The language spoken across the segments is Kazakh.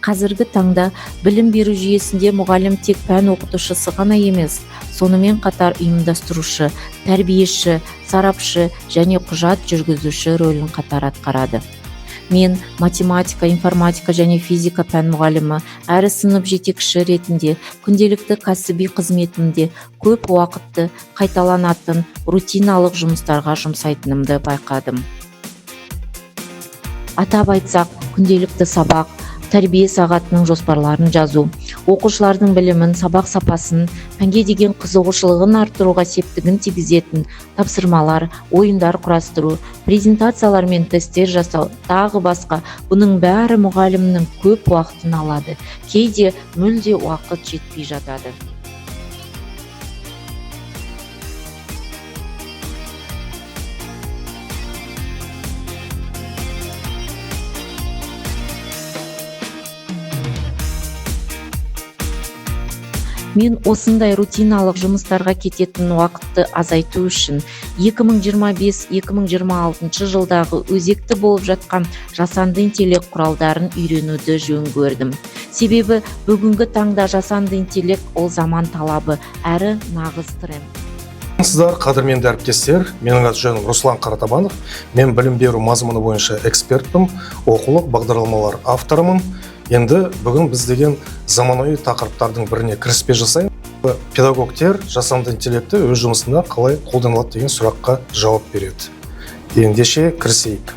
Қазіргі таңда білім беру жүйесінде мұғалім тек пән оқытушысы ғана емес, сонымен қатар ұйымдастырушы, тәрбиеші, сарапшы және құжат жүргізуші рөлін қатар атқарады. Мен математика, информатика және физика пән мұғалімі әрі сынып жетекші ретінде күнделікті кәсіби қызметімде көп уақытты қайталанатын рутиналық жұмыстарға жұмсайтынымды байқадым. Атап айтсақ, күнделікті сабақ, тәрбие сағатының жоспарларын жазу, оқушылардың білімін, сабақ сапасын, пәнге деген қызығушылығын арттыруға септігін тигізетін тапсырмалар, ойындар құрастыру, презентациялар мен тесттер жасау, тағы басқа. Бұның бәрі мұғалімнің көп уақытын алады, кейде мүлде уақыт жетпей жатады. Мен осындай рутиналық жұмыстарға кететін уақытты азайту үшін 2025-2026 жылдағы өзекті болып жатқан жасанды интеллект құралдарын үйренуді жөн көрдім. Себебі бүгінгі таңда жасанды интеллект ол заман талабы әрі нағыз тренд. Сіздер, қадірменді әріптестер, менің аты жөнім Руслан Қаратабанов. Мен білім беру мазмұны бойынша экспертпін, оқулық бағдарламалар авторымын. Енді бүгін біз деген заманауи тақырыптардың біріне кіріспе жасаймыз. Педагогтер жасанды интеллектті өз жұмысында қалай қолдана алады деген сұраққа жауап береді. Ендеше кірісейік.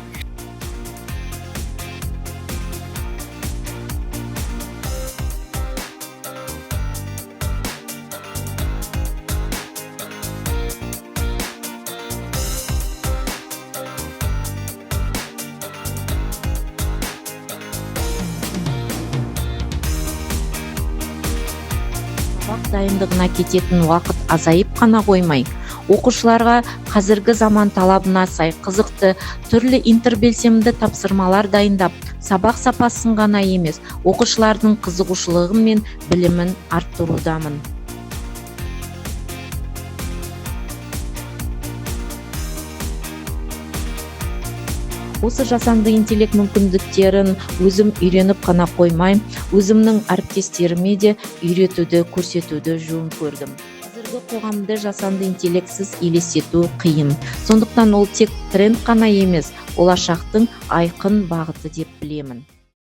Сабақ дайындығына кететін уақыт азайып қана қоймай, оқушыларға қазіргі заман талабына сай қызықты, түрлі интербелсенді тапсырмалар дайындап, сабақ сапасын ғана емес, оқушылардың қызығушылығы мен білімін арттырудамын. Осы жасанды интеллект мүмкіндіктерін өзім үйреніп қана қоймай, өзімнің әріптестеріме де үйретуді, көрсетуді жөн көрдім. Қазіргі қоғамды жасанды интеллектсіз елестету қиын. Сондықтан ол тек тренд қана емес, болашақтың айқын бағыты деп білемін.